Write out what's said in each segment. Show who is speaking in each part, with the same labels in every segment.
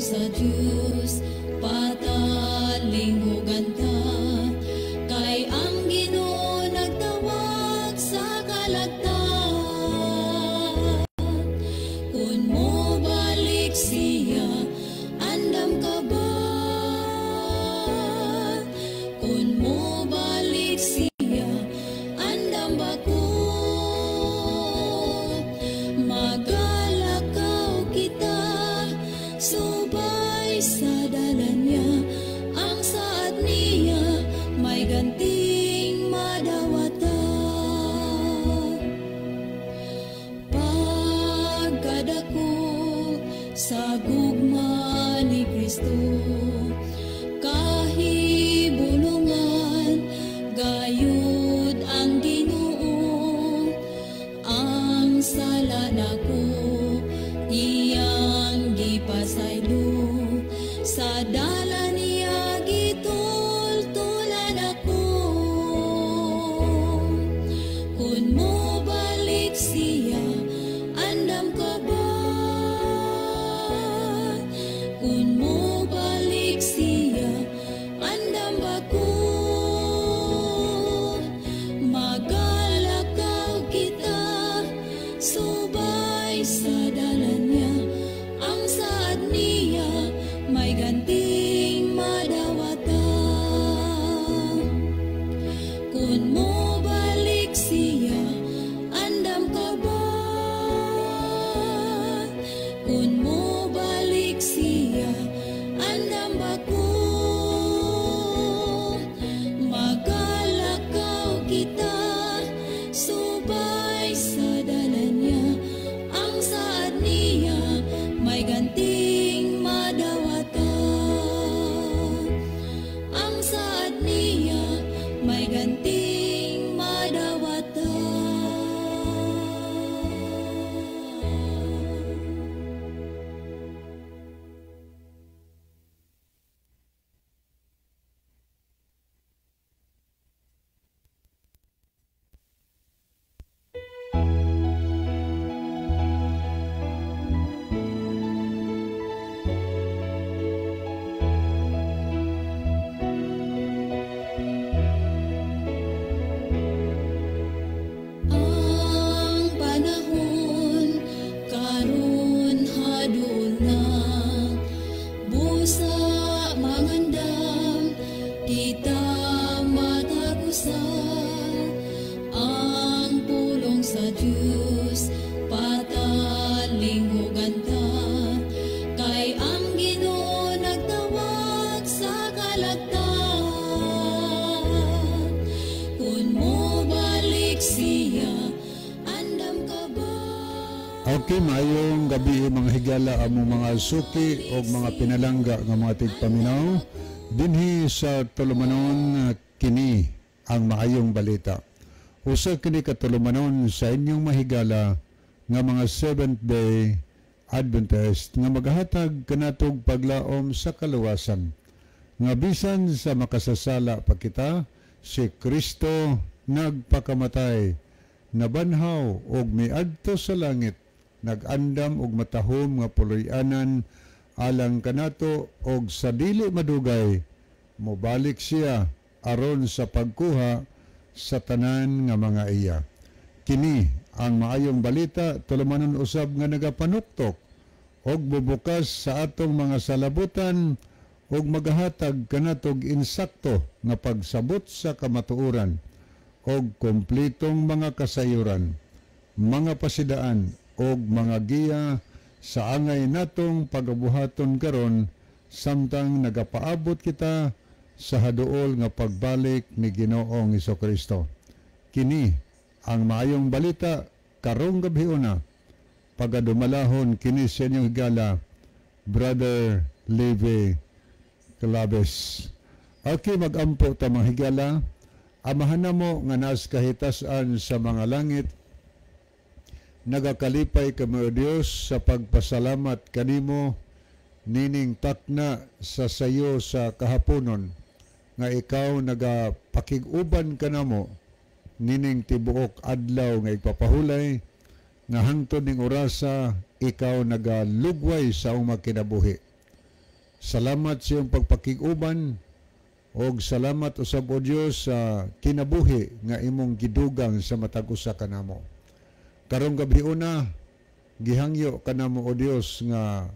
Speaker 1: Sa Dios patalinghugan ta, kay ang Ginoo nagtawag sa kalagtan. Kun mo balik siya, andam ka ba? Kun mo balik siya, andam ba ko? Magalakaw kita subay sa dalan niya, ang saad niya may ganting madawatan. Pagkadako sa gugma ni Kristo, kahibulungan gayud ang Ginoo, ang sala nako iyang gipasaylo, sa dala niya gitultulan ako. Kun mo balik siya, andam ka ba? Kun mo balik siya, andam ba ko? Magalakaw kita subay sa dalan niya, ang saad niya may ganting madawatan. Kun mo balik siya, andam ka ba? Kun mo balik siya, andam ba ko? Magalakaw kita subay sa dalan niya, ang saad niya may ganting madawatan. Ang saad niya may ganting madawatan. Ang panahon karon haduol na, busa mangandam kita matagusan. Ang pulong sa Dios patalinghugan ta, kay ang Ginoo nagtawag sa kalagtan. Kun mo balik siya, andam ka ba?
Speaker 2: Okay, maayong gabi mga higala among mga suki o mga pinalangga nga mga tigpaminaw dinhi sa tulumanon, kini ang maayong balita. Usa kini ka tulumanon sa inyong mahigala nga mga Seventh Day Adventist nga magahatag kanatog paglaom sa kaluwasan. Nga bisan sa makasasala pa kita, si Kristo nagpakamatay, nabanhaw og miadto sa langit, nag-andam og matahom nga puloy-anan alang kanato, og sa dili madugay mobalik siya aron sa pagkuha sa tanan nga mga iya. Kini ang maayong balita, tulumanon usab nga nagapanuktok og bubukas sa atong mga salabutan og magahatag kanatog insakto nga pagsabot sa kamatuoran og kompletong mga kasayuran, mga pasidaan og mga giya sa angay natong pagabuhaton karon samtang nagapaabot kita sa haduol nga pagbalik ni Ginoong Hesukristo. Kini ang maayong balita karong gabhiona, pagadumalahon kini sa inyong higala, Brother Levi Claves. Okay, magampo ta mga higala. Amahan namo nga naas kahitasan sa mga langit, nagakalipay kami o Dios sa pagpasalamat kanimo nining takna sa sayo sa kahaponon, nga ikaw nagapakig-uban kanamo nining tibuok adlaw nga igpapahulay, nga hangtod ning orasa ikaw nagalugway sa among kinabuhi. Salamat sa iyong pagpakig-uban og salamat usab, o Dios, sa kinabuhi nga imong gidugang sa matag usa kanamo. Karong gabi una, gihangyo kanamo, o Dios, nga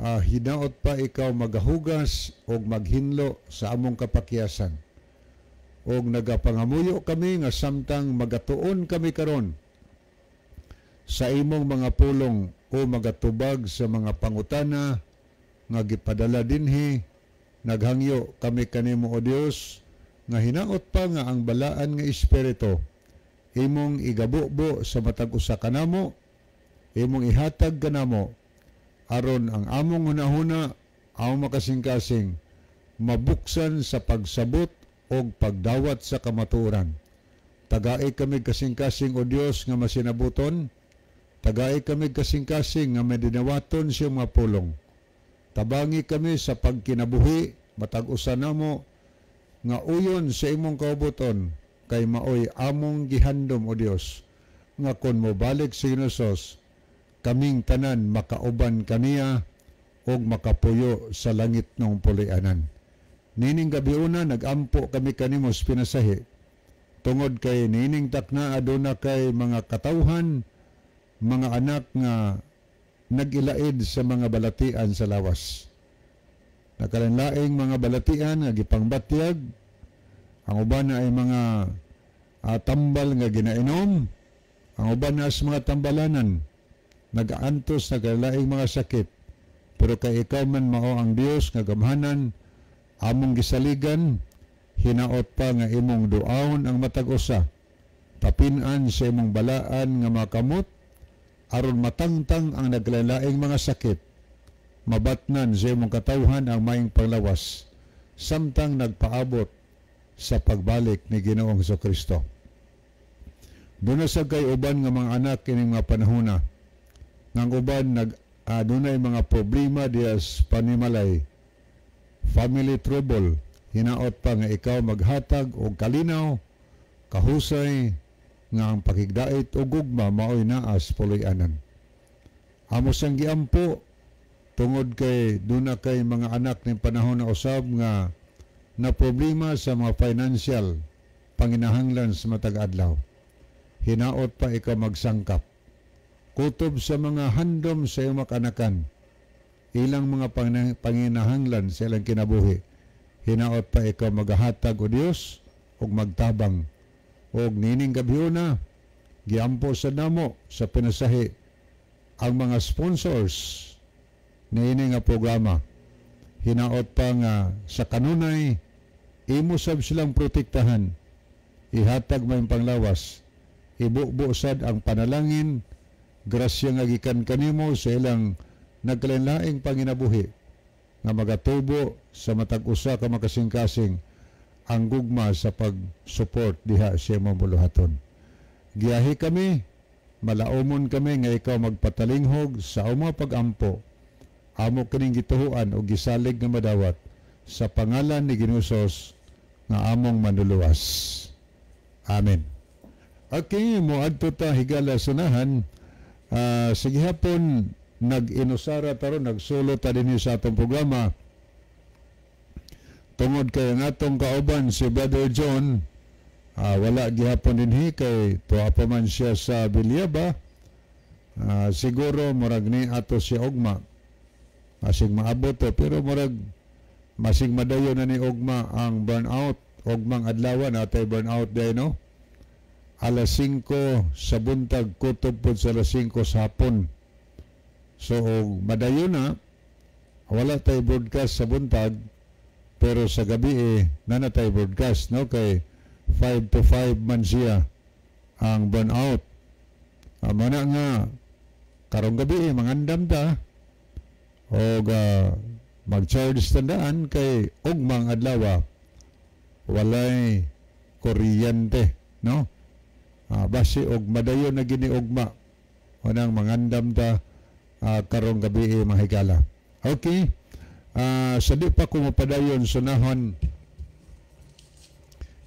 Speaker 2: hinaot pa ikaw magahugas og maghinlo sa among kapakyasan. Og nagapangamuyo kami nga samtang magatuon kami karon sa imong mga pulong o magatubag sa mga pangutana nga gipadala dinhi, naghangyo kami kanimo, o Dios, nga hinaot pa nga ang Balaan nga Espiritu imong igabubo sa matag usa kanamo, imong ihatag kanamo aron ang among hunahuna, among makasingkasing, mabuksan sa pagsabot og pagdawat sa kamatuoran. Tagai kami kasing-kasing, o Dios, nga masinabuton. Tagai kami kasing-kasing nga madinawaton sa mga pulong. Tabangi kami sa pagkinabuhi matag usa namo nga uyon sa imong kaubuton, kay maoy among gihandom, o Dios, nga kon mobalik si Hesus, kaming tanan makauban kaniya og makapuyo sa langit ng pulianan. Nining gabi una, nagampo kami kanimo sa pinasahi tungod kay nining takna aduna kay mga katawhan, mga anak nga nagilaid sa mga balatian sa lawas. Nakalanlaing mga balatian nga gipangbatyag, ang uban na ay mga tambal nga ginainom, ang uban na sa mga tambalanan, nagaantos na kalaing mga sakit. Pero kay ikaw man mao ang Dios nga gamhanan, among gisaligan, hinaot pa nga imong duaon ang matag usa, tapinan sa imong balaan nga makamot, aron matangtang ang naglalaing mga sakit, mabatnan sa imong katawhan ang maayong panglawas, samtang nagpaabot sa pagbalik ni Ginoong Kristo. Duna sa kay uban nga mga anak kining mga panahona, nang uban nag adunay mga problema diya sa panimalay, family trouble, hinaot pa nga ikaw maghatag og kalinaw, kahusay nga ang pakigdait o gugma maoy naa sa puloy-anan. Amo sang giampo tungod kay duna kay mga anak ning panahon na usab nga na problema sa mga financial panginahanglan sa matag adlaw. Hinaot pa ikaw magsangkap kutob sa mga handom sa iyong kanakan, ilang mga panginahanglan sa ilang kinabuhi. Hinaot pa ikaw magahatag, o Dios, ug magtabang. Og nining gabhiona, giampo sa namo sa pinasahi ang mga sponsors niini nga programa. Hinaot pa nga sa kanunay imo sab silang protektahan, ihatag may panglawas, ibubo sad ang panalangin, grasya nga gikan kanimo sa ilang nagkalainlaing panginabuhi nga magatubo sa matag usa ka makasingkasing ang gugma sa pag-support diha sa imong buluhaton. Giyahi kami, malaumon kami nga ikaw magpatalinghog sa among pag-ampo. Amo kining gituhuan o gisalig nga madawat sa pangalan ni Ginoong Hesus nga among manluluwas. Amen. Okay, moadto ta, higala, sunahan. Sa gihapon nag-inusara taron, nagsulo ta dinhi sa atong programa tungod kay ang atong kauban si Brother John wala gihapon dinhi kay tuwa pa man siya sa Villaba. Siguro murag ni ato siya ugma, masig maabot to, pero murag masig madayon na ni ugma ang burnout. Ugmang adlaw natay burnout day, no, alas 5 sa buntag kutob pod sa alas 5 sa hapon. So og madayon na, wala tay broadcast sa buntag, pero sa gabi eh nanatay broadcast, no, kay 5 to 5 man siya ang burnout. Mana nga karong gabi eh, mangandam ta og mag-charge tandaan kay ugmang adlaw walay kuryente, no. Basi og madayon na gini ugma, unang mangandam ta karong gabi eh, mga higala. Okay. Sa di pa ko mapadayon sunahon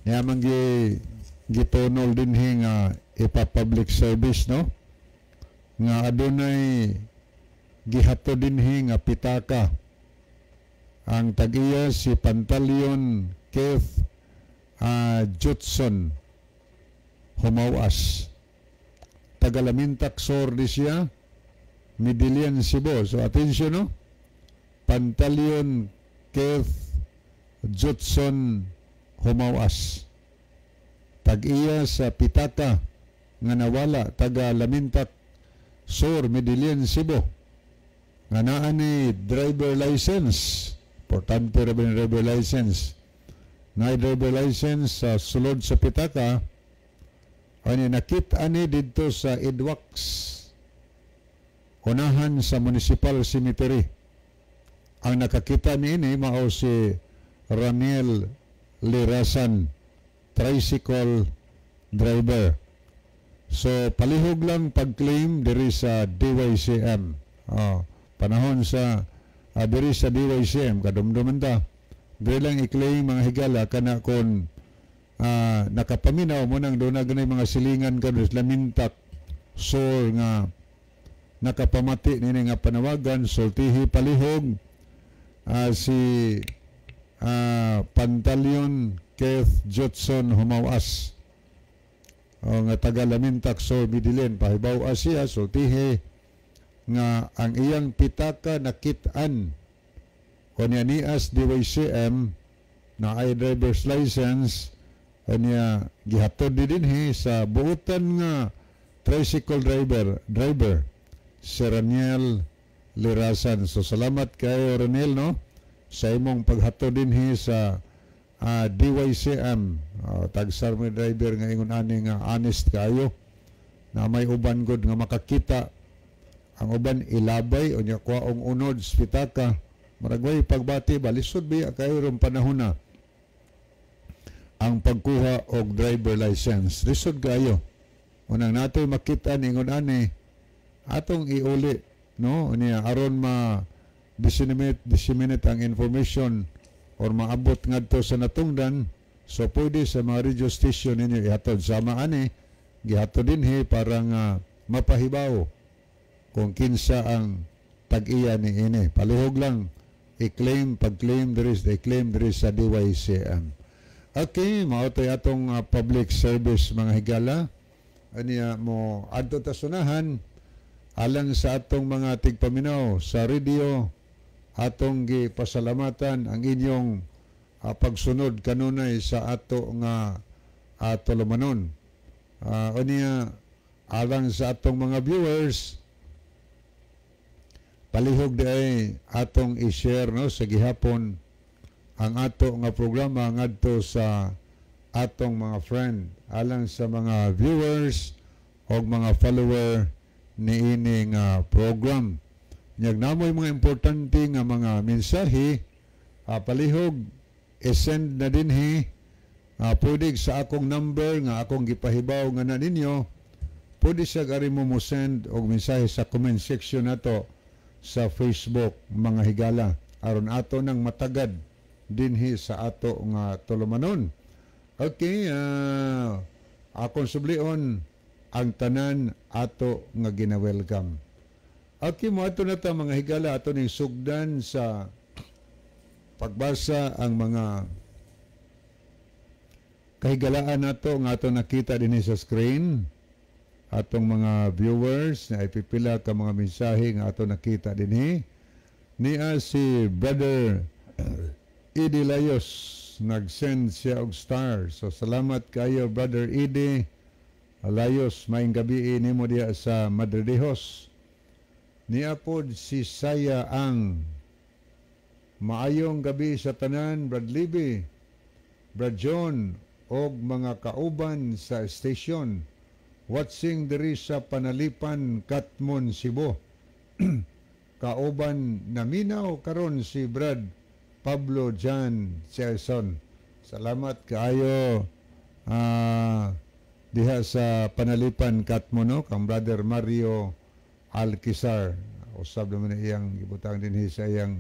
Speaker 2: niya man gi gitunol dinhi nga ipa-public service, no, nga adunay gihato dinhi nga pitaka. Ang tag-iya si Pantaleon Keith Judson Humawas. Taga Lamintak Sur di siya, Medellin, Cebu. So attention, no? Pantaleon Keith Judson Humawas. Tag-iya sa pitaka nga nawala, taga Lamintak Sur, Medellin, Cebu. Nga naa ni driver license. Importante ra ba yung driver license? Na driver license sa sulod sa pitaka ani, nakita ani didto sa Edwax, unahan sa Municipal Cemetery. Ang nakakita niini mao si Raniel Lirasan, tricycle driver. So palihog lang pag-claim diri sa DYCM. Oh, panahon sa diri sa DYCM, kadumduman ta. Diri lang i-claim, mga higala, kana kon nakapaminaw mo nang doon na ganay mga silingan karon Lamintak Sur nga nakapamati nini nga panawagan, sultihi palihog si Pantaleon Keith Judson Humawas o nga taga Lamintak Sur, Medellin. Pahibaw siya, sultihi nga ang iyang pitaka nakit-an o niya nias DYCM na ay driver's license niya, gihatod di dinhi sa buutan nga tricycle driver si Raniel Lirasan. So salamat kayo, Raniel, no, sa imong paghatod dinhi sa DYCM. Tagsar mo driver nga ingon ani nga honest kayo na may uban gud nga makakita. Ang uban ilabay o nya kuwaong unod sa pitaka. Murag way pagbati ba, lisod biya kayo ron panahon na ang pagkuha og driver license. Lisod kayo. Unang natoy makita ningon ani, atong iuli, no, niya aron ma disseminate ang information or maabot ngadto sa natungdan. So pwede sa mga radio station ninyo ihatod sama ani, gihatod dinhi para nga mapahibaw kung kinsa ang tag-iya ni ini. Palihog lang i-claim, pag-claim diri, i-claim diri sa DYCM. Okay, mao tay atong public service, mga higala. Aniya mo adto ta sunahan alang sa atong mga tigpaminaw sa radio, atong gipasalamatan ang inyong pagsunod kanunay sa ato nga tulumanon. Unya alang sa atong mga viewers, palihog di ay atong i-share, no, sa gihapon ang ato nga programa ngadto sa atong mga friend, alang sa mga viewers o mga follower niini nga program. Nyag namoy mga importante nga mga mensahe, palihog i-send na dinhi. Pwede sa akong number nga akong gipahibaw nga na ninyo, pwede siya gari mo mo send og mensahe sa comment section nato sa Facebook, mga higala, aron ato nang matagad dinhi sa ato nga tulumanon. Okay, akong sublion ang tanan ato nga gina-welcome. Okay, mo ato na ta, mga higala, ato ning sugdan sa pagbasa ang mga kahigalaan nato nga ato nakita dinhi sa screen. Atong mga viewers na ipipila ka mga mensahe nga ato nakita dinhi. Niya si Brother Eddie Layos, nag-send siya og star. So salamat kayo, Brother Eddie Layos, maayong gabi nimo diha sa Madridejos. Niya pod si Saya ang maayong gabi sa tanan, Brad Libby, Brad John og mga kauban sa station, watching diri sa Panalipan, Katmon, Cebu. Kauban naminaw karon si Brad Pablo Jan Gerson. Salamat kaayo diha sa Panalipan, Katmon, no, kang Brother Mario Alquizar. Usab naman na iyang gibutang dinhi sa iyang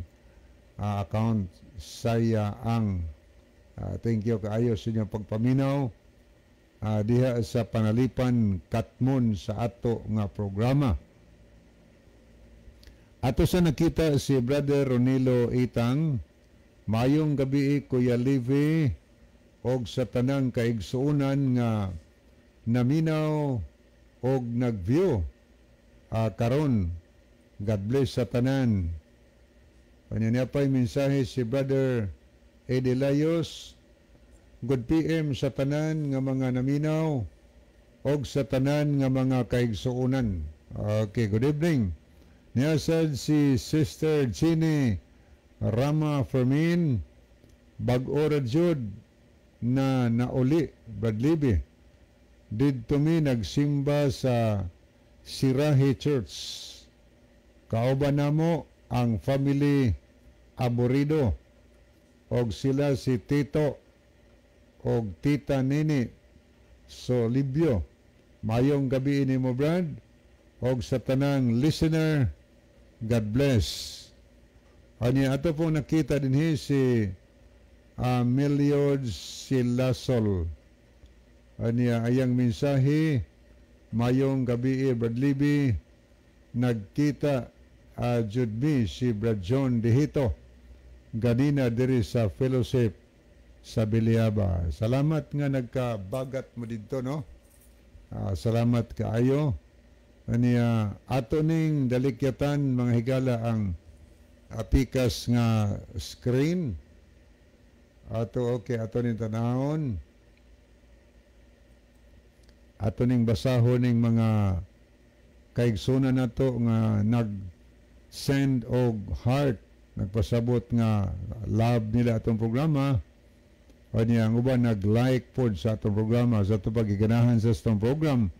Speaker 2: account, saya ang thank you kaayo sa inyong pagpaminaw diha sa Panalipan, Katmon sa ato nga programa. Ato sa nakita si Brother Ronilo Itang. Maayong gabi, Kuya Levi, og sa tanang kaigsuonan nga naminaw og nag-view karon. God bless sa tanan. Kanya niya pa'y mensahe si Brother Eddie Layos. Good PM sa tanan nga mga naminaw og sa tanan nga mga kaigsuonan. Okay, good evening. Niya sad si Sister Jeannie Rama Fermin, bag-o ra jud na nauli, Brad Libby. Didto mi nagsimba sa Sirahi Church. Kauban namo ang family Aborido og sila si Tito og Tita Nini Solibio. Mayong gabi nimo, Brad, og sa tanang listener. God bless. Ani ato po nakita dinhi si Meliod Silasol. Aniya ayang mensahe, "Mayong gabi, Brad Libby, nagkita jud mi si Brad John Dihito ganina diri sa fellowship sa Biliaba." Salamat nga nagkabagat mo didto, no. Salamat kaayo. Aniya ato ning dalikyatan, mga higala, ang pikas nga screen. Ato, okay, ato ning tanahon. Ato ning basahon ning mga kaigsunan nato nga nag-send og heart, nagpasabot nga love nila atong programa. Kanya ang uban nag-like pod sa atong programa, sa atong pagiganahan sa atong program.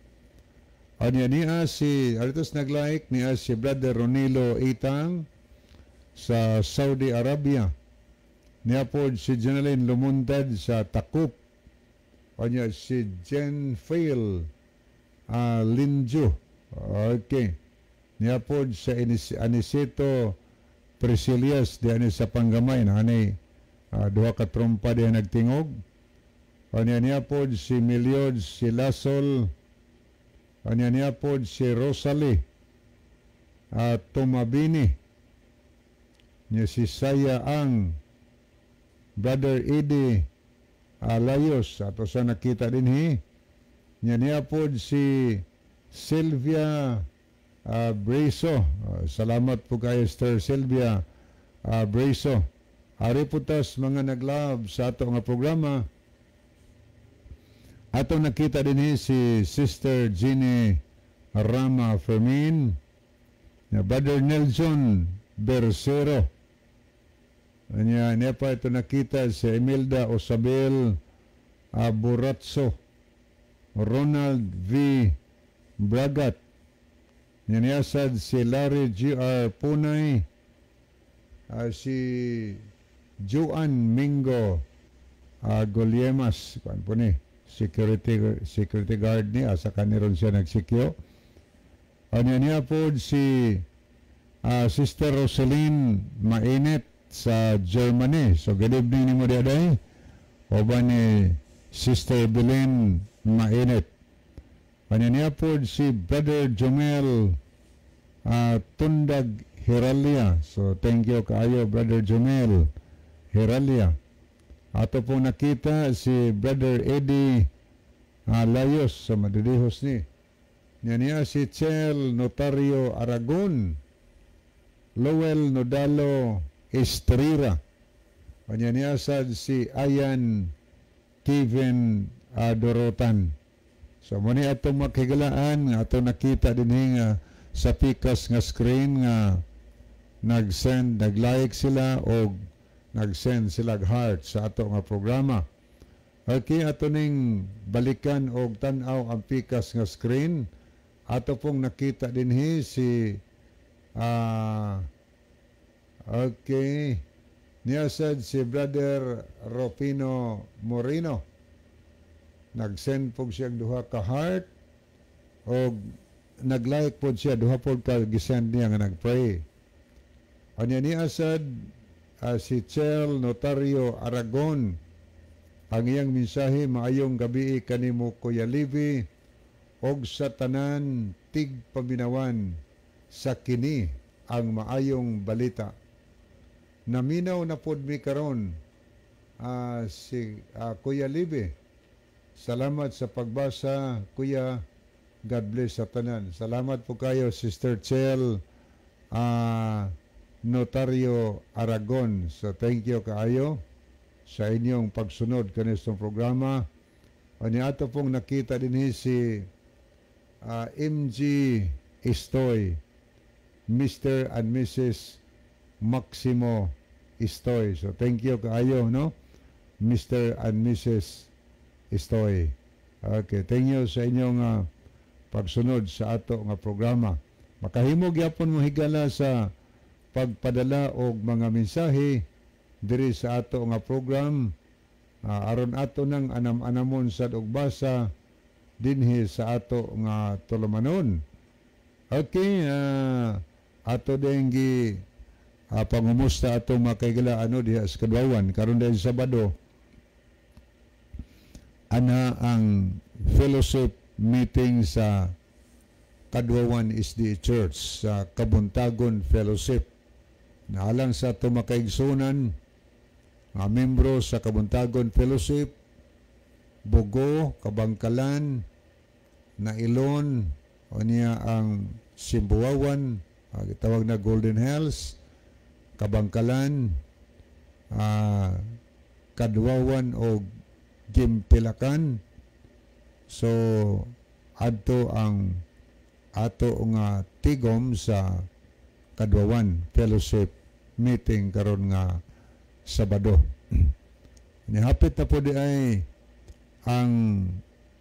Speaker 2: Anya niya si, aritos nag-like niya si Brother Ronilo Itang sa Saudi Arabia. Niya pod si Jeneline Lumuntad sa Takup. Anya si Jen Fail Linjo. Okay. Niya pod sa Aniceto Priscilias di ani sa Panggamay na ani duha ka trompa di nagtingog. Anya niya pod si Meliod si Lasol. Anya niya pod si Rosalie Tumabini. Niya si Saya ang Brother Eddie Alayos ato sa nakita dinhi. Niya niya pod si Sylvia Breso. Salamat po kay Sister Sylvia Breso. Ari po tas mga nag-love sa ato nga programa. Ato nakita dinhi si Sister Jeannie Rama Fermin, na Brother Nelson Bersero. Anya niya pa ito nakita si Imelda Osabel Buratso, Ronald V. Bragat. Niya niya sad si Larry G.R. Punay, si Joan Mingo Goliemas, kuan po ni, security guard ni, asa kaniron siya nagsikyo. Anya niya po si Sister Roseline Mainit sa Germany. So good evening nimo diaday. Uban ni Sister Belen Mainit. Anya niya po si Brother Jomel Tundag Hiralia. So thank you kaayo, Brother Jomel Hiralia. Ato po nakita si Brother Eddie Layos sa Madridijos ni. Niya niya si Chel Notario Aragon, Lowell Nodalo Estrera. Kanya niya sad si Ayan Kevin Dorotan. So mo ni atong makigalaan nga ato nakita dinhi nga sa pikas nga screen nga nag-send, nag-like sila o nag-send sila og heart sa ato nga programa. Okay, ato ning balikan og tan-aw ang pikas nga screen. Ato pong nakita dinhi si okay, niya sad si Brother Rufino Moreno. Nag-send po siya og duha ka heart og nag-like po siya, duha po ka gisend niya nga nag-pray. Anya niya sad si Chel Notario Aragon. Ang iyang mensahe, "Maayong gabi kanimo, Kuya Levi, og sa tanan tigpaminawan sa kini ang maayong balita." Naminaw na pod mi karon, si Kuya Libe. Salamat sa pagbasa, Kuya. God bless sa tanan. Salamat po kayo, Sister Chel Notario Aragon. So thank you kaayo sa inyong pagsunod kanistong programa. Ani ato pong nakita din si MG Istoy, Mr. and Mrs. Maximo Istoy. So thank you kaayo, no? Mr. and Mrs. Istoy. Okay, thank you sa inyong pagsunod sa ato nga programa. Makahimo gyapon mo, higala, sa pagpadala og mga mensahe diri sa ato nga program, aron ato nang anam-anamon sad og basa dinhi sa ato nga tulumanon. Okay, ato din gi pangumusta atong mga kahigala ano diha sa Kadwawan karon dahil Sabado ana ang fellowship meeting sa Kadwawan SDA Church sa Kabuntagon Fellowship. Naalang sa ato makaigsunan nga membro sa Kabuntagon Fellowship, Bugo, Kabangkalan, Nailon, o niya ang Simbuawan, gitawag na Golden Hills, Kabangkalan, Kadwawan o Gimpilakan. So adto ang ato nga tigom sa Kadwawan Fellowship meeting karon nga Sabado. Nihapit na po di ay ang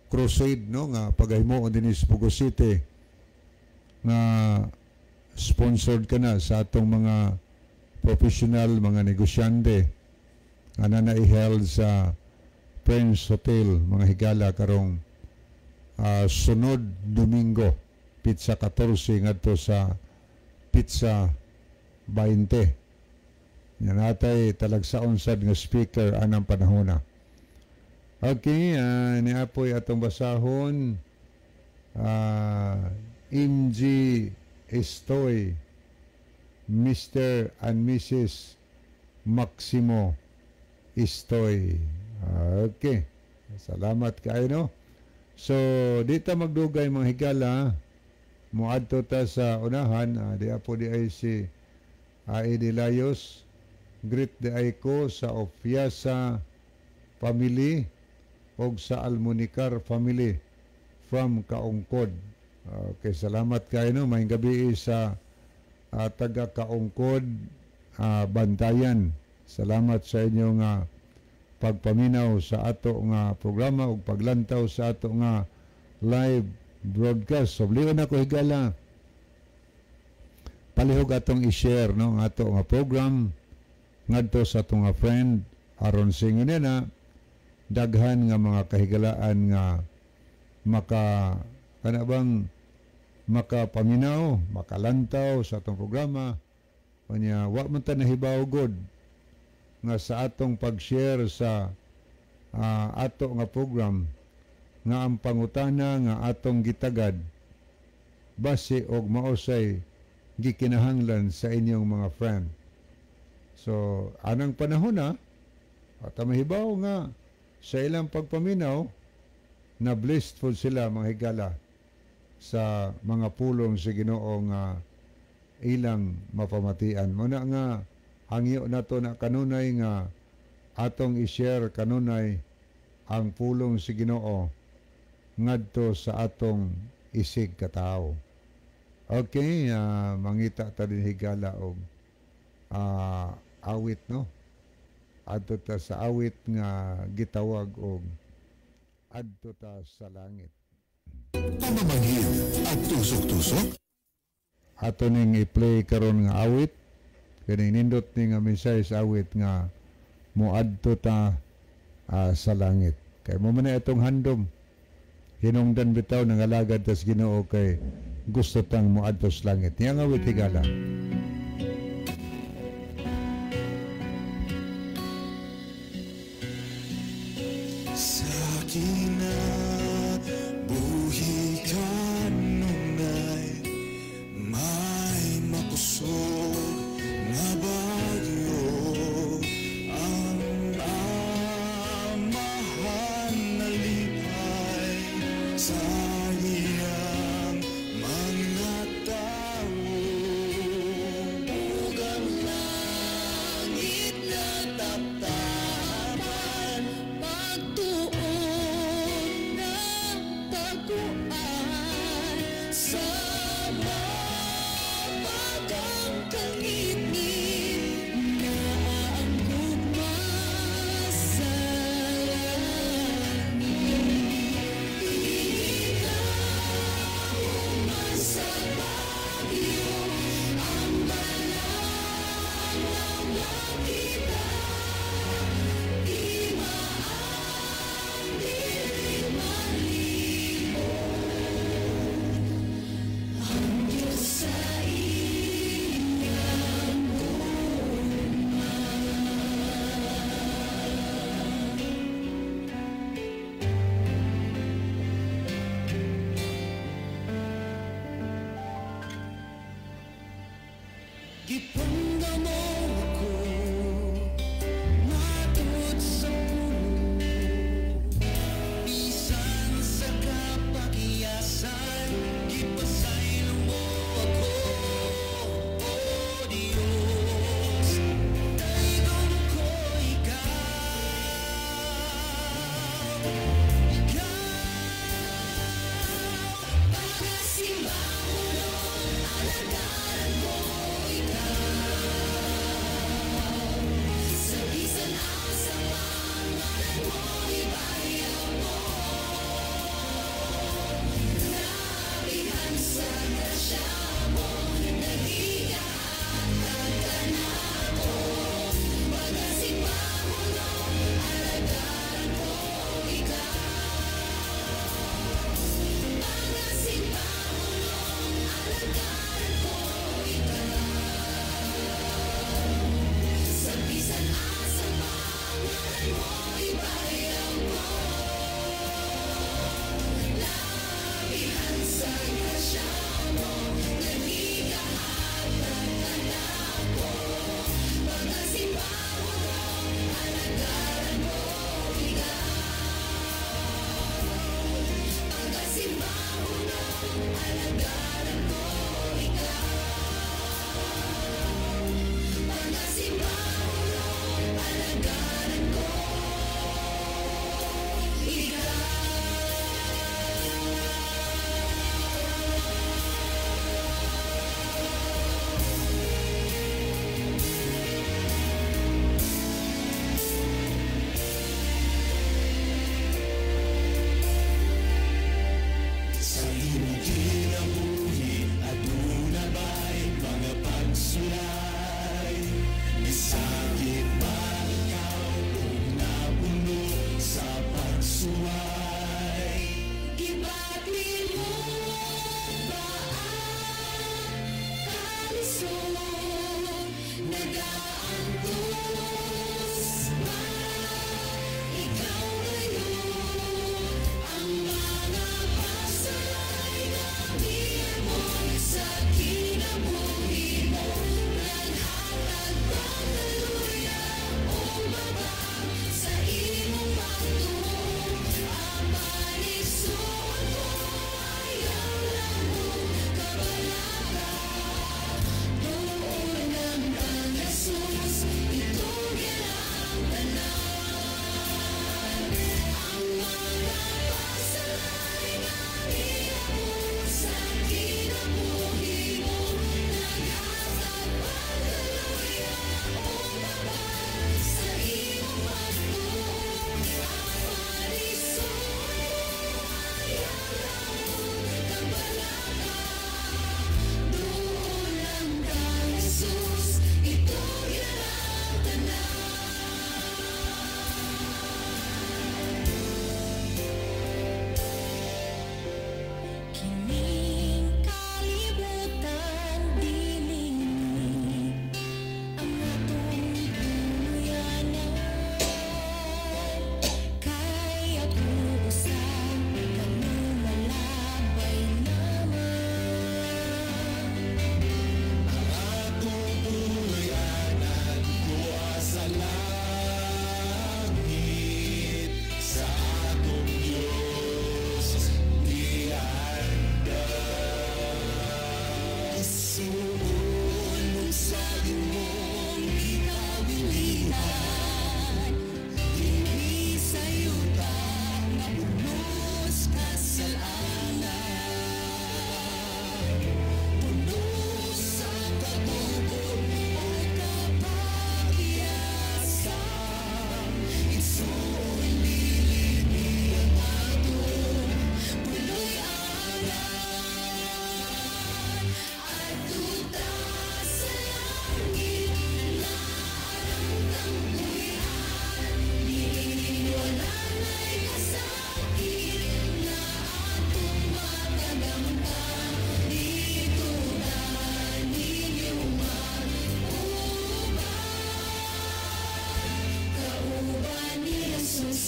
Speaker 2: crusade, no, nga pagahimo dinhi sa Bogo City nga sponsored ka na sa atong mga professional, mga negosyante nga na i-held sa Prince Hotel, mga higala, karong sunod Domingo, petsa 14 ngadto sa petsa 20. Yan natay talagsaon sad nga speaker anang panahona. Okay, niapoy atong basahon, MG Estoy, Mr. and Mrs. Maximo Estoy. Okay. Salamat kayo, no? So, dito magdugay, mga higala, muadto ta sa unahan, di po di ay si Aedi Layos, greet di ay ko sa Ofiasa family og sa Almunicar family from Kaungkod. Okay, salamat kayo, no? May gabi sa taga Kaungkod, Bantayan. Salamat sa inyong pagpaminaw sa ato nga programa ug paglantaw sa ato nga live broadcast. So, liwan ako, higala. Palihog atong i-share, no, ang ato nga program ngadto sa atong nga friend aron singon na daghan nga mga kahigalaan nga maka kana bang makapaminaw, makalantaw sa atong programa. Unya wa man ta nahibaw gud nga sa atong pag-share sa ato nga program nga ang pangutana nga atong gitagad base og mausay gikinahanglan sa inyong mga friend. So, anang panahon na, at mahibaw nga sa ilang pagpaminaw, na blessed po sila, mga higala, sa mga pulong sa Ginoo nga ilang mapamatian. Muna nga hangyo na to na kanunay nga atong i-share kanunay ang pulong sa Ginoo ngadto sa atong isig katawo. Okay, mangita ta din, higala, og awit, no. Adto ta sa awit nga gitawag og "Adto Ta sa Langit".
Speaker 3: Pamamanhid at tusok-tusok.
Speaker 2: Ato ning i-play karon nga awit kining nindot ni nga mensahe sa awit nga "Moadto Ta sa Langit", kay mo man na itong handom hinungdan bitaw nangalagad tas Ginoo kay gusto tang moadto sa langit. Niya nga awit, higala.
Speaker 3: Sa kinabuhi kanunay may makusog nga bagyo.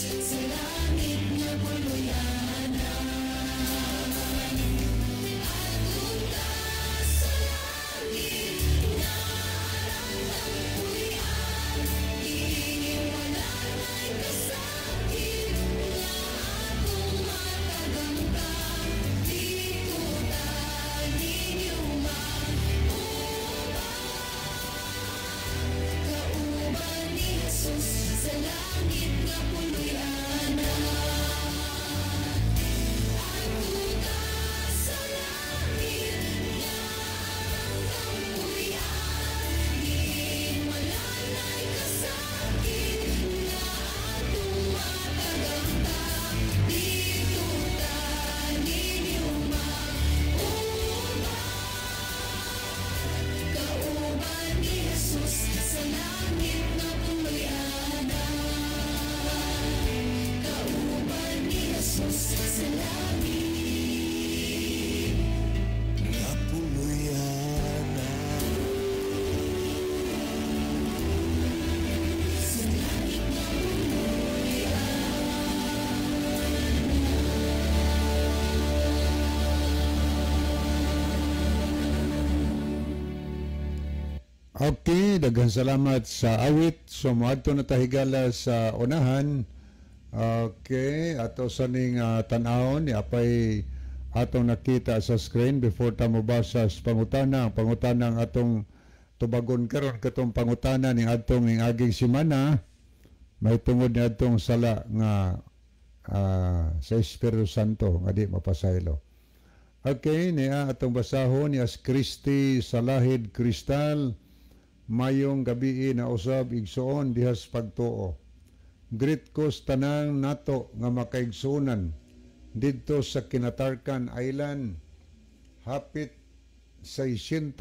Speaker 1: Sa langit nga puloy-anan. Adto ta sa langit nga arang puy-an, diin wala nay kasakit nga atong matagamtan. Didto ta ninyo mag-uban, kauban ni Jesus sa langit nga puloy-anan. Adto ta sa langit nga arang puy-an, diin wala nay kasakit nga atong matagamtan. Didto ta ninyo mag-uban, kauban ni Jesus sa langit nga puloy-anan. Kauban ni Jesus sa langit
Speaker 3: nga puloy-anan.
Speaker 1: Sa langit nga puloy-anan.
Speaker 2: Okay, daghang salamat sa awit. So moadto na ta, higala, sa unahan. Okay, ato sa ning tan-awon ni apay atong nakita sa screen before ta mobasa sa pangutana. Ang pangutana ang atong tubagon karon, katong pangutana ning atong ning aging semana may tungod ni atong sala nga sa Espiritu Santo nga di mapasaylo. Okay, niya atong basahon ni as Christy Salahid Cristal. Mayong gabi na usab, igsoon dihas pagtuo. Greet ko sa tanang nato nga makaigsuonan didto sa Kinatarkan Island. Hapit 600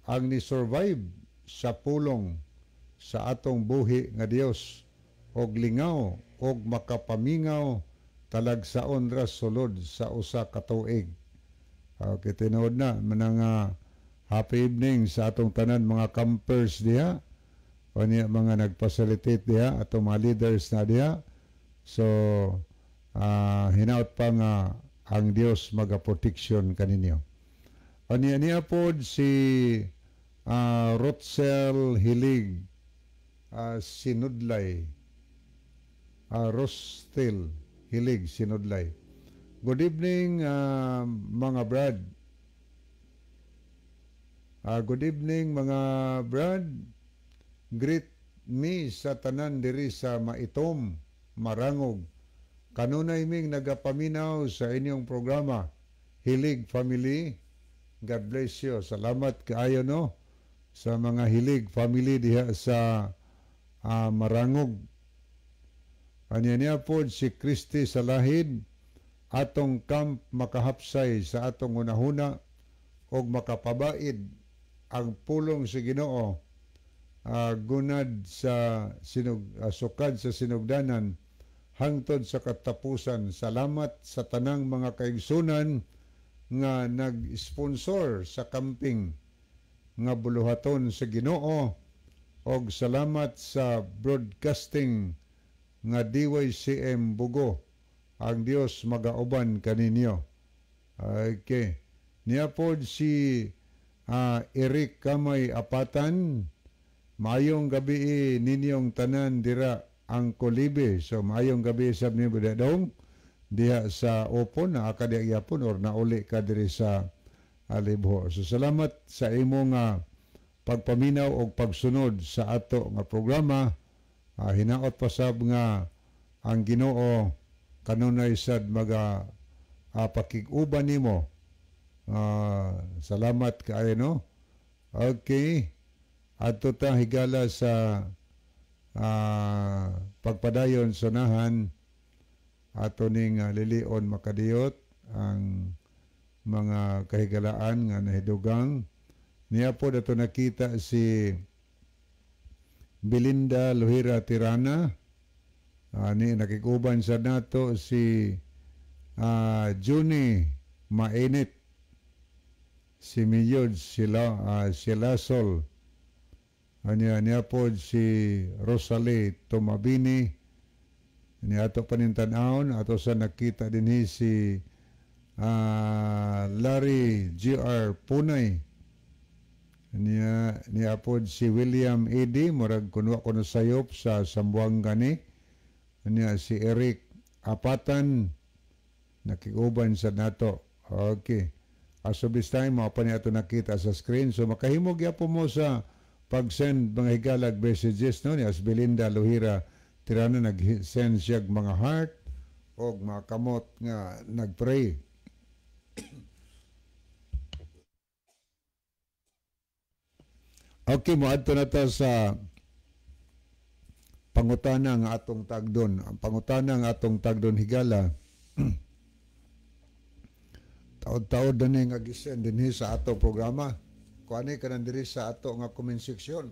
Speaker 2: ang ni-survive sa pulong sa atong buhi nga Dios og lingaw og makapamingaw talagsaon ra sulod sa usa ka tuig. Okay, tinuod na manang happy evening sa atong tanan mga campers diha o niya mga nag-facilitate diha, atong mga leaders na diha. So hinaut pa nga ang Dios maga-protection kaninyo. O niya niya pod si Rotzel Hilig Sinudlay, Rostel Hilig Sinudlay. Good evening, mga brad. Good evening, mga brad. Greet me sa tanan diri sa Maitom, Marangog. Kanunay ming nagapaminaw sa inyong programa. Hilig Family. God bless you. Salamat kaayo, no, sa mga Hilig Family diha sa Marangog. Anya niya po si Christy Salahid, atong camp makahapsay sa atong hunahuna og makapabaid ang pulong sa Ginoo, gunad sa sinug sukad sa sinugdanan hangtod sa katapusan. Salamat sa tanang mga kaigsunan nga nag-sponsor sa camping nga buluhaton sa Ginoo og salamat sa broadcasting nga DYCM Bugo. Ang Dios magauban kaninyo. Okay. Niya pod si Eric Kamay Apatan. Maayong gabi ninyong tanan dira ang Kolibe. So maayong gabi sa ninyo dong diha sa Opon na ka diha gyapon or nauli ka diri sa Libho. So salamat sa imong pagpaminaw og pagsunod sa ato nga programa. Hinaot pasab nga ang Ginoo kanunay sad maga pakig-uban nimo. Salamat kaayo, no. Okay. Adto ta, higala, sa pagpadayon sa nahan ato ning lilion makadiyot ang mga kahigalaan nga nahidugang. Niya po dato nakita si Belinda Luhira Tirana, ni nakikuban sa nato si Juni Mainit, si Miyod sila, sila Sol. Anya niya po si Rosalie Tomabini. Ni ato panintan-awon ato sa nakita dinhi si Larry GR Punay. Niya niapod si William Edi, murag kunwa kuno sayop sa Sambuanga ni. Niya si Eric Apatan nakiguban sa nato. Okay. As of this time, mao pa ni ato nakita sa screen. So makahimo gyapon mo sa pag-send mga higalag messages, no? Ni as Belinda Luhira Tirana nag-send siya mga heart og mga kamot nga nagpray. Okay, moadto na ta sa pangutana nga atong tagdon. Ang pangutana nga atong tagdon higala, taod-taod na ni nga gisend dinhi sa ato programa. Kuani ka nang diri sa ato nga comment section.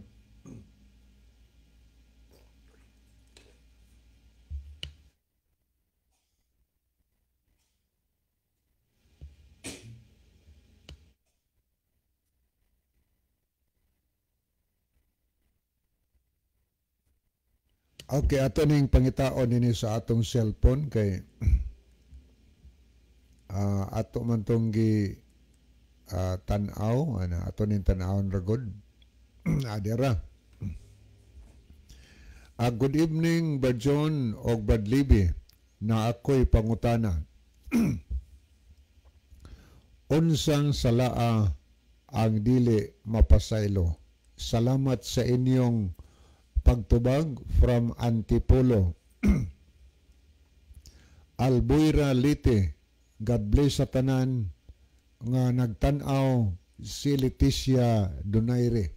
Speaker 2: Okay, ato ning pangitaon dinhi sa atong cellphone kay ato man tong gi tan-aw, ana ato ning tan-awon ra gud. Adira. Good evening Brad John og Brad Libby, na ako'y pangutana. Unsang salaa ang dili mapasaylo? Salamat sa inyong pagtubag from Antipolo. Albuera Leyte, God bless sa tanan nga nagtan-aw si Leticia Donaire.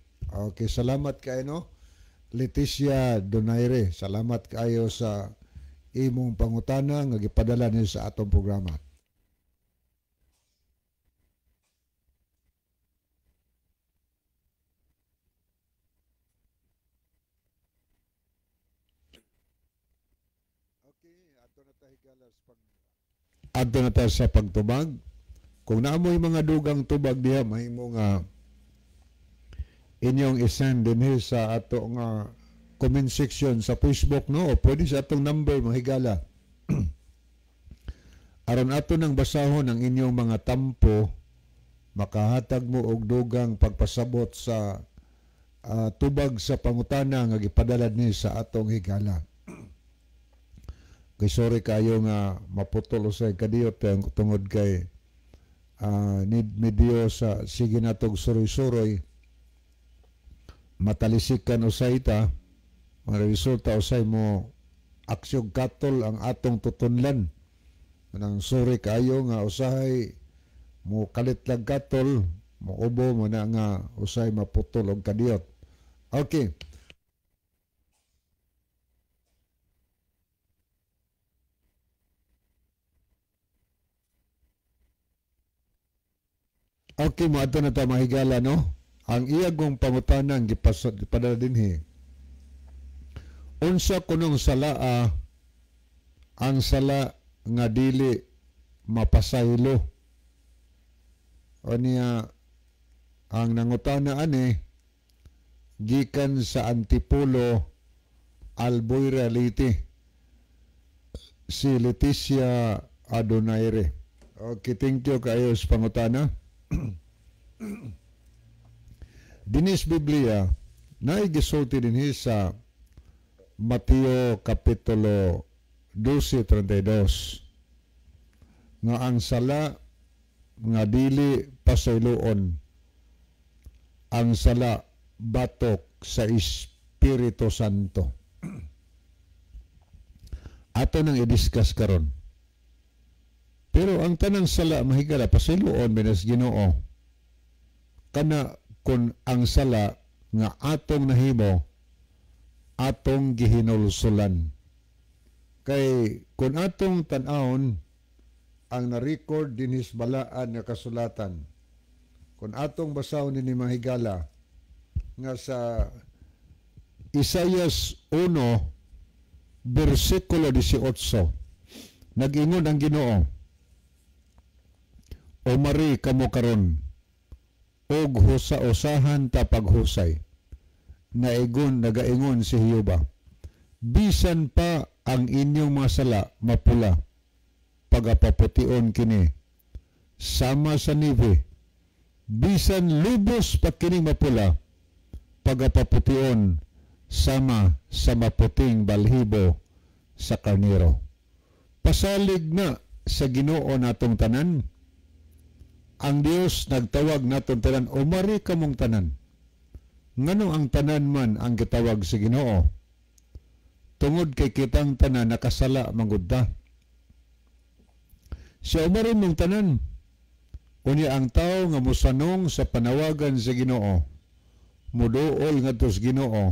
Speaker 2: Okay, salamat kayo, no? Leticia Donaire. Salamat kayo sa imong pangutana nga gipadala niyo sa atong programa. Adto na ta sa pagtubag. Kung naamoy mga dugang tubag diha, mahimo nga inyong isend dinhi sa ato nga comment section sa Facebook, no? O pwede sa atong number, mga higala. Aron ato nang basahon ang inyong mga tampo, makahatag mo og dugang pagpasabot sa tubag sa pangutana nga gipadala ni sa atong higala. Kay sorry kayo nga maputol usay kadiyot tungod kay need medyo sa sige natog suroy-suroy matalisikan usay ta, mga resulta usay mo aksyog katol ang atong tutunlan. Nang sorry kayo nga usahay mo kalit lang katol, mo ubo mo na nga usay maputol og kadiyot. Okay. Okay, mo ato na ta mahigala, no? Ang iyagong pangutanang gipadala dinhi. Unsa kunong salaa ang sala nga dili mapasaylo? O niya ang nangutana ani gikan sa Antipolo, Albuera Leyte, si Leticia Adonaire. Okay, thank you kayo sa pangutana. Dinis Biblia naigisulti dinhi sa Mateo Kapitulo 12:32 nga ang sala nga dili pasayloon, ang sala batok sa Espiritu Santo. Ato nang i-discuss karon. Pero ang tanang sala mahigala pasayloon binas Ginoo. Kana kun ang sala nga atong nahimo atong gihinulsulan. Kay kun atong tan-awon ang na-record dinhis balaan nga kasulatan, kun atong basahon dinhi mga higala nga sa Isaias 1 bersikulo 18, nag-ingon ang Ginoo, O mari kamo karon og husa-usahan ta paghusay. Naigon nagaingon si Hiuba. Bisan pa ang inyong mga sala mapula, pagapapution kini sama sa nibe. Bisan lubos pa kini mapula, pagapapution sama sa maputing balhibo sa karnero. Pasalig na sa Ginoo natong tanan. Ang Dios nagtawag natong tanan, umari kamong tanan. Ngano ang tanan man ang gitawag sa Ginoo? Tungod kay kitang tanan nakasala manggod ta. Siya umari mong tanan. Unya ang tao nga mosanong sa panawagan sa Ginoo, muduol ngadto sa Ginoo,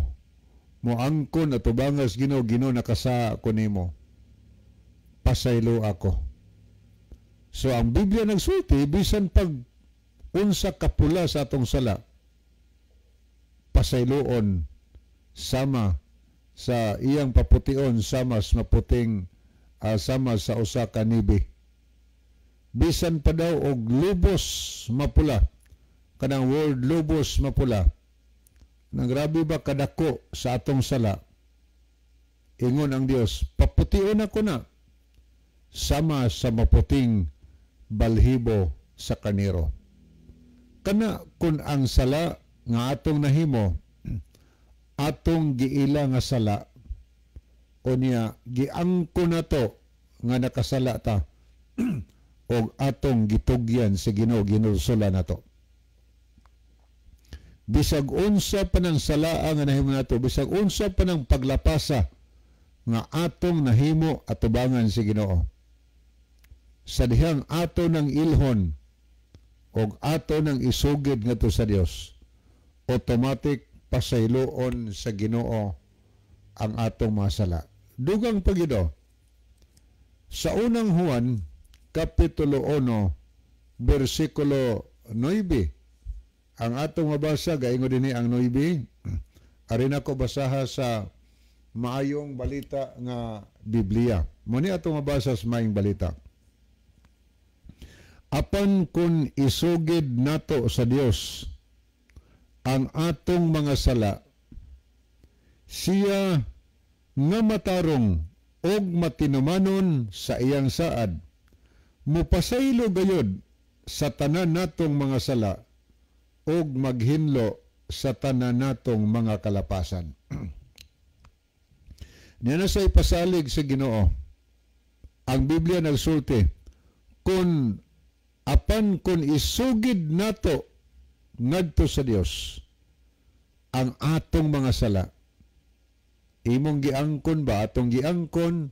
Speaker 2: moangkon at tubangas Ginoo, Ginoo, nakasala ko nimo. Pasaylo ako. So ang Biblia nagsulti, bisan pag unsa kapula sa atong sala, pasayloon sama sa iyang papution sama sa maputing sama sa usa ka nibi. Bisan pa daw og lubos mapula, kanang word lubos mapula, nang grabe ba kadako sa atong sala, ingon ang Dios, papution ako na sama sa maputing balhibo sa kaniro. Kana kun ang sala nga atong nahimo, atong giila nga sala, o niya giangko nato nga nakasala ta, og atong gitugyan sa Ginoo, ginulsula nato. Bisag unsa pa ng salaa nga nahimo nato, bisag unsa pa ng paglapasa nga atong nahimo atubangan sa Ginoo, sa dihang ato ng ilhon og ato ng isugid ngadto sa Dios, automatic pasayloon sa Ginoo ang atong mga sala. Dugang pagido sa Unang Juan kapitulo 1 bersikulo 9, ang atong mabasa gaingon dinhi ang 9. Arin ako basaha sa Maayong Balita nga Biblia. Mo ni atong mabasa sa Maayong Balita. Apan kung isugid nato sa Dios ang atong mga sala, siya nga matarong og matinumanon sa iyang saad, mupasaylo gayod sa tanan natong mga sala og maghinlo sa tanan natong mga kalapasan. Niya na sa ipasalig sa Ginoo. Ang Biblia nagsulti, kun apan kun isugid nato ngadto sa Dios ang atong mga sala, imong giangkon ba, atong giangkon,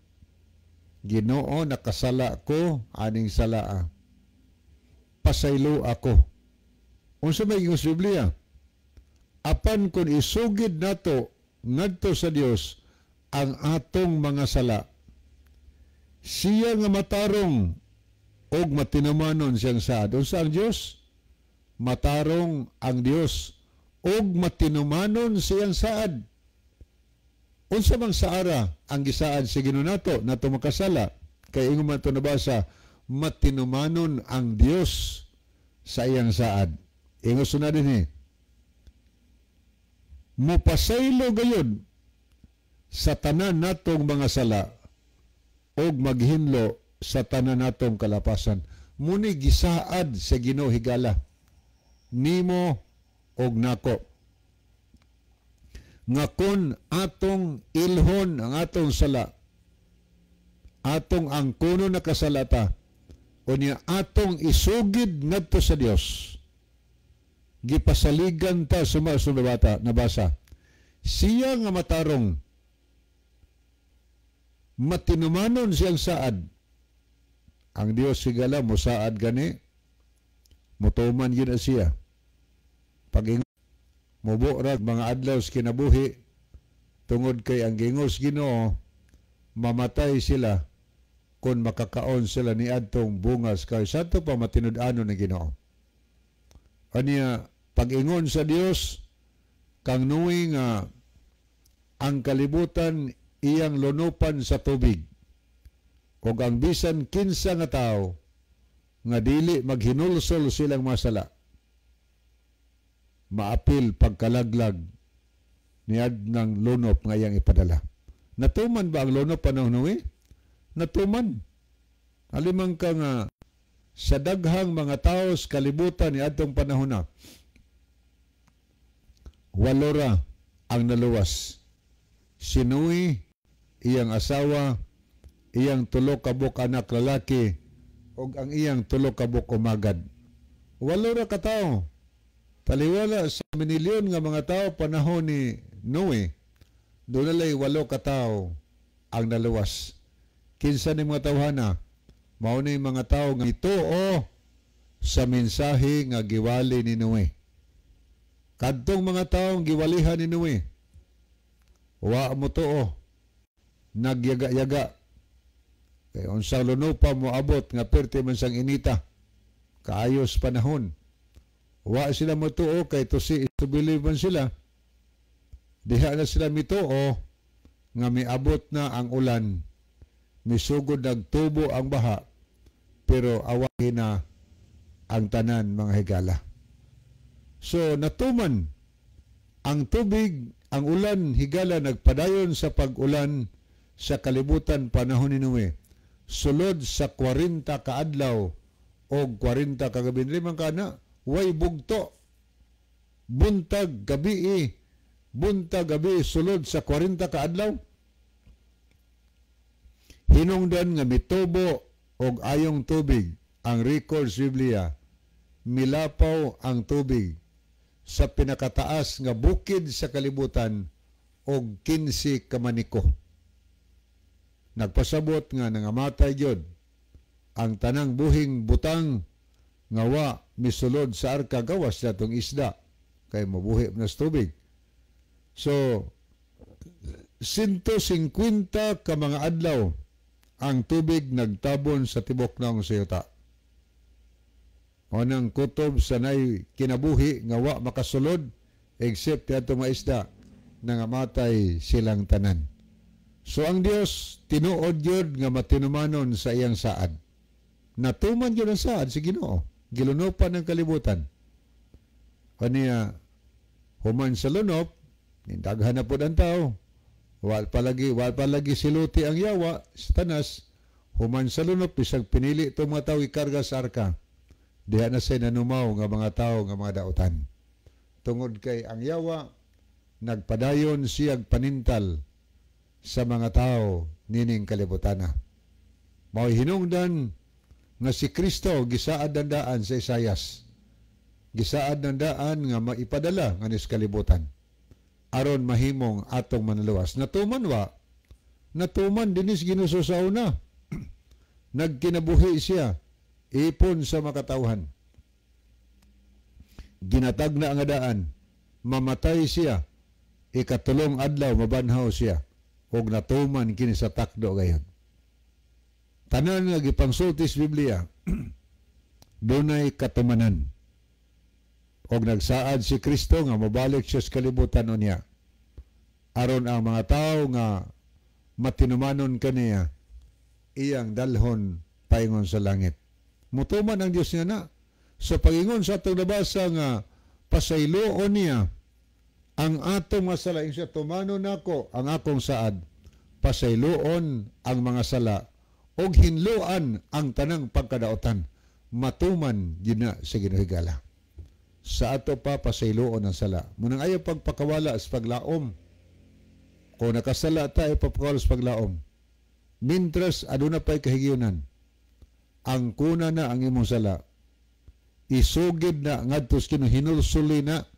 Speaker 2: Ginoo, nakasala ko aning salaa, pasaylo ako. Unsa may ingon sa Biblia? Apan kun isugid nato ngadto sa Dios ang atong mga sala, siya nga matarong og matinumanon siyang saad. Unsa ang Dios? Matarong ang Dios og matinumanon siyang saad. Unsa bang saara ang gisaad sa Ginoo nato nato makasala? Kay ingon man to nabasa, matinumanon ang Dios sa iyang saad. Ingon suna dinhi, mupasaylo gayud sa tanan natong mga sala og maghinlo sa tanan natong kalapasan. Muni gisaad sa Ginoo, higala, nimo og nako, nga kun atong ilhon ang atong sala, atong angkono nakasala ta, unya atong isugid ngadto sa Dios, gipasaligan ta suma sa nabasa, siya nga matarong matinumanon siyang saad. Ang Dios higala mosaad gani, mutuman gyud na siya. Pag mubo rag mga adlaw sa kinabuhi, tungod kay ang gingos Ginoo, mamatay sila kung makakaon sila ni adtong bungas kay sadto pa matinud-anon ni Ginoo. Aniya pag-ingon sa Dios kang Noe nga ang kalibutan iyang lunupan sa tubig ug ang bisan kinsa nga tawo nga dili maghinulsol silang masala maapil pagkalaglag niad ng lunop nga iyang ipadala. Natuman ba ang lunop panahon Noe? Natuman. Alimang ka nga sa daghang mga tao sa kalibutan ni atong panahon na, walora ang naluwas. Si Noe, iyang asawa, iyang tulo ka buok anak lalaki, ug ang iyang tulo ka buok umagad. Walora ka tawo. Taliwala sa minilyon nga mga tao panahon ni Noe, dunay walo ka tawo ang naluwas. Kinsa ni mga tawhana? Mao ni mga tao nga mituo sa mensahe nga giwali ni Noe. Kadtong mga taong giwalihan ni Noe, wa motuo, nagyaga-yaga. Kay unsang lunopa moabot nga perti man sang inita, kaayos panahon. Wa sila motuo kay to see is to believe man sila. Diha na sila mituo nga miabot na ang ulan, misugod nagtubo ang baha, pero awahin na ang tanan, mga higala. So natuman ang tubig, ang ulan, higala, nagpadayon sa pag-ulan sa kalibutan panahon ni Noe. Sulod sa 40 kaadlaw o 40 kagabi. Limang kana, way bugto. Buntag gabi, buntag gabi sulod sa 40 kaadlaw. Hinungdan nga mitubo og ayong tubig ang record sa Biblia, milapaw ang tubig sa pinakataas nga bukid sa kalibutan og 15 kamaniko. Nagpasabot nga nangamatay gyud ang tanang buhing butang nga wa misulod sa arka gawas natong isda kay mabuhi na sa tubig. So 150 ka mga adlaw ang tubig nagtabon sa tibok ng sayuta. O nang kutob sa nay kinabuhi nga wa makasulod except ato mga isda, nangamatay silang tanan. So ang Dios tinuod gyud nga matinumanon sa iyang saad. Natuman gyud ang saad si Ginoo. Gilunopan ang kalibutan. Kaniya human sa lunop, nindaghan na pod ang tao. Wal palagi siluti ang yawa, Satanas. Human sa lunop, bisag pinili itong mga tao ikarga sa arka. Diha na say nanumaw nga mga tao nga mga dautan. Tungod kay ang yawa, nagpadayon siyag panintal sa mga tao nining kalibutana. Mao'y hinungdan nga si Kristo gisaad ng daan sa Isayas. Gisaad ng daan nga maipadala nga nis kalibutan aron mahimong atong manluwas. Natuman wa? Natuman dinis ginuso sa una. Nagkinabuhi siya ipon sa makatawhan. Ginatag na ang daan. Mamatay siya. Ikatulong adlaw mabanhaw siya. Og natuman kini sa takdo gayon. Tanan nga gipangsulti sa Biblia dunay katumanan. Og nagsaad si Kristo nga mobalik siya sa kalibutan unya aron ang mga tao nga matinumanon kaniya iyang dalhon paingon sa langit. Mutuman ang Dios niya na. Sa pagingon sa atong nabasa nga pasayloon niya ang atong mga sala, ingon siya, "Tumanon nako ang akong saad, pasayloon ang mga sala og hinloan ang tanang pagkadaotan." Matuman gyud na sa Ginoo, higala. Sa ato pa pasayloon ang sala. Munang ayaw pagpakawala sa paglaom. Kung nakasala ta, ayaw pagpakawala sa paglaom. Mintras aduna pa'y kahigayunan, ang kuna na ang imong sala. Isugid na ngadto sa Ginoo, hinulsuli na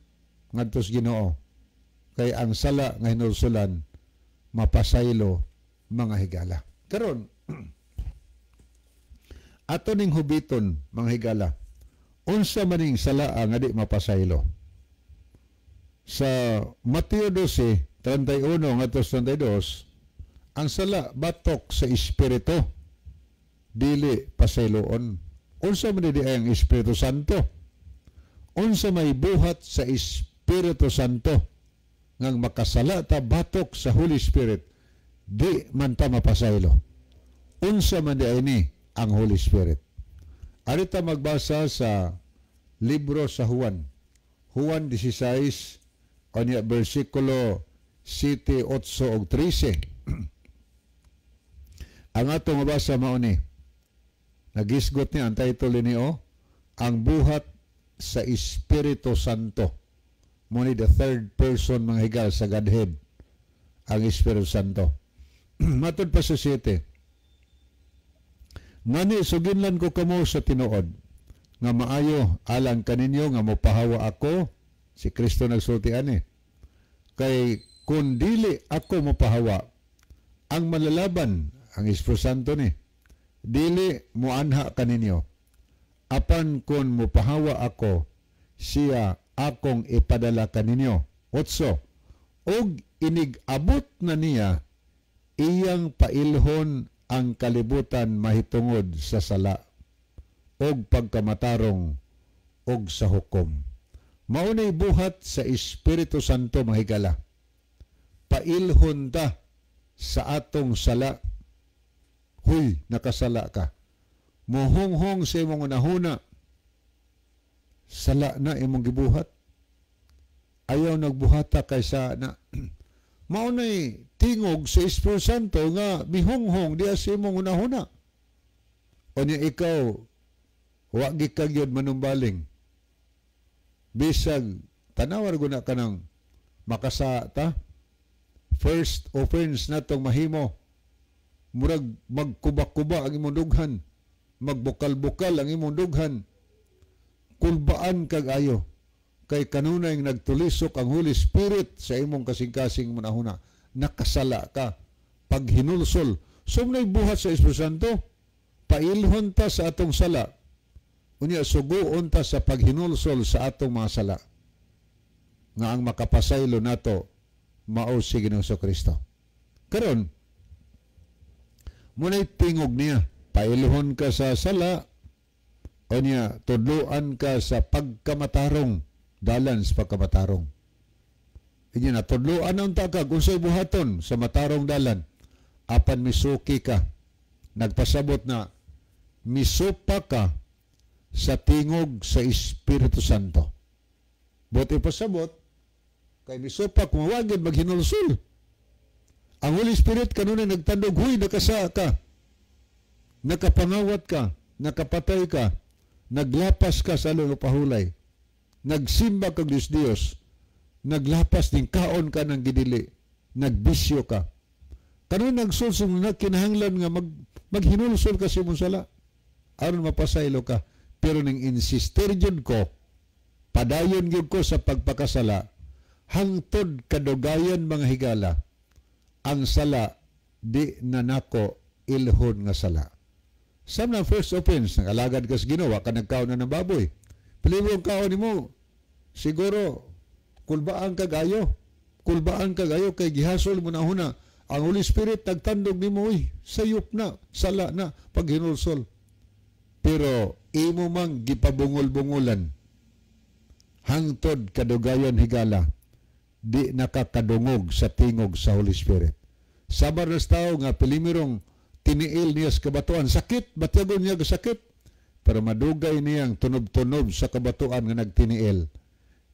Speaker 2: ngadto sa Ginoo. Kay ang sala nga hinulsulan mapasaylo, mga higala. Karon, ato ning hubiton, mga higala. Unsa maning sala nga di mapasaylo? Sa Mateo 12:31 ngadto 32, ang sala batok sa Espiritu dili pasayloon. Unsa man di ang Espiritu Santo? Unsa may buhat sa Espiritu Santo ngang makasala ta batok sa Holy Spirit, di man ta mapasaylo? Unsa man di ay ni ang Holy Spirit? Arita magbasa sa libro sa Juan. Juan 16 kanya bersikulo 7, 8 ug 13. Ang atong mabasa mao ni. Nagisgot ni ang title ni o, ang buhat sa Espiritu Santo. Mao ni the third person, mga higala, sa Godhead, ang Espiritu Santo. Matod pa sa 7. Ngani suginlan ko kamo sa tinuod nga maayo alang kaninyo nga mopahawa ako. Si Kristo nagsulti ani. Kay kung dili ako mopahawa, ang malalaban, ang Espiritu Santo ni, dili moanha kaninyo. Apan kung mopahawa ako, siya akong ipadala kaninyo. 8. Og inig-abot na niya, iyang pailhon ang kalibutan mahitungod sa sala og pagkamatarong og sa hukom. Maunay buhat sa Espiritu Santo, mahigala. Pailhon ta sa atong sala. Huy, nakasala ka. Mohonghong sa imong unahuna. Sala na imong gibuhat. Ayaw nagbuhata kaysa na. Maunay tingog sa Espiritu Santo nga mihonghong diya sa imong unahuna. O niya ikaw, wa gid ka gyud manumbaling. Bisag, tanawar guna ka ng makasa ta. First offense na tong mahimo. Murag magkuba-kuba ang imong dughan. Magbukal-bukal ang imong dughan. Kulbaan kag ayo. Kay kanunay nagtulisok ang Holy Spirit sa imong kasing-kasing manahuna. Nakasala ka. Paghinulsol. So buhat sa Espiritu Santo, pailhon ta sa atong sala. Unya suguon ta sa paghinulsol sa atong mga sala. Nga ang makapasaylo nato mao si Ginoong Kristo. Karon, muna'y tingog niya, pailhon ka sa sala, o niya, tudluan ka sa pagkamatarong, dalan sa pagkamatarong. Inya na, tudluan ang takag, unsay buhaton sa matarong dalan, apan misuki ka, nagpasabot na, misupa ka sa tingog sa Espiritu Santo. Buot ipasabot, kay misupa kung wagid maghinulsol. Ang Holy Spirit kanunay nagtandog, huy, nakasa ka, nakapangawat ka, nakapatay ka, naglapas ka sa lolo pahulay, nagsimba kag Diyos Diyos, naglapas din kaon ka ng gidili, nagbisyo ka. Kanunay nagsulsong na kinahanglan nga maghinulsol ka sa imong sala, aron mapasaylo ka. Pero ning insister jud ko, padayon gyud ko sa pagpakasala, hangtod kadugayan, mga higala, ang sala di na nako ilhon nga sala. Sa na first offense, nag-alagad ka sa Ginoo, ka nagkaon na ng baboy. Pili mo ang kaon nimo, siguro, kulbaan ka gayo. Kulbaan ka gayo, kay gihasol mo na huna. Ang Holy Spirit, nagtandog nimo, uy, sayop na, sala na, paghinulsol. Pero, imo mang gipabungol-bungulan, hangtod kadugayan, higala, di nakakadungog sa tingog sa Holy Spirit. Sabar na tao nga pilimirong tiniil niya sa kabatuan. Sakit, batyagon niya sakit. Pero madugay niyang tunob-tunob sa kabatuan nga nagtiniil.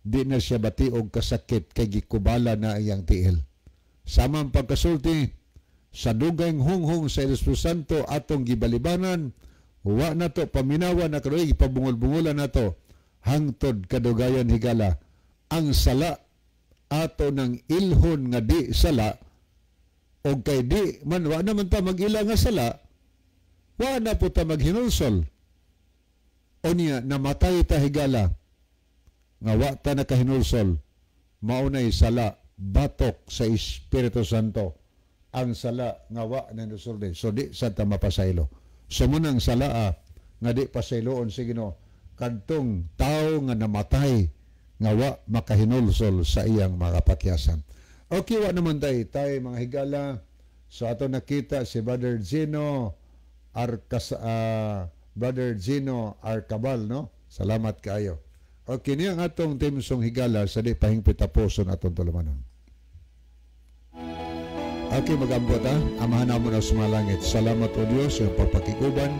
Speaker 2: Di na siya batiog kasakit kay gikubala na iyang tiil. Sama ang pagkasulti, sa dugay hunghong sa Espiritu Santo atong gibalibanan, wa na to paminawa na karoy, gipabungol-bungulan na to, hangtod kadugayan, higala, ang sala ato ng ilhon nga di sala, o kay di man wa naman ta mag-ila nga sala, wa na po ta maghinulsol. O niya namatay ta, higala, nga wa ta nakahinulsol, maunay sala batok sa Espiritu Santo ang sala nga wa na hinulsol. So di sa ta mapasaylo. So munang sala nga di pasayloon sa Ginoo kadtong tao nga namatay nga wa makahinulsol sa iyang mga kapakyasan. Okay, wa naman tayo, tayo mga higala. So ato nakita si Brother Gino Arcas, Brother Gino Arcabal, no? Salamat kaayo. Okay, niya ang atong theme song, higala, sa di pahingpit taposon atong tulumanon. Okay, magambot ha. Amahan namo na sumalangit. Salamat o Diyos sa iyong pagpakiguban.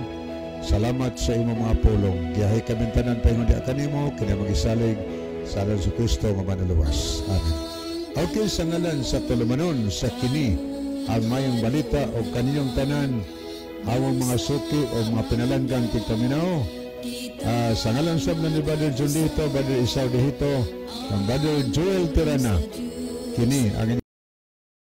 Speaker 2: Salamat sa imong mga pulong. Giyahe kami tanan paingon di kanimo, kini magisalig sa ngalan sa Kristo nga manuluwas. Amen. Okay, sa ngalan sa tulumanon sa kini ang mayong balita o kaninyong tanan. Among mga suki o mga pinalanggang tigpaminaw. Sa ngalan sab na ni Brother Junito, Brother Isaw Dihito, ang Brother Joel Tirana. Kini ang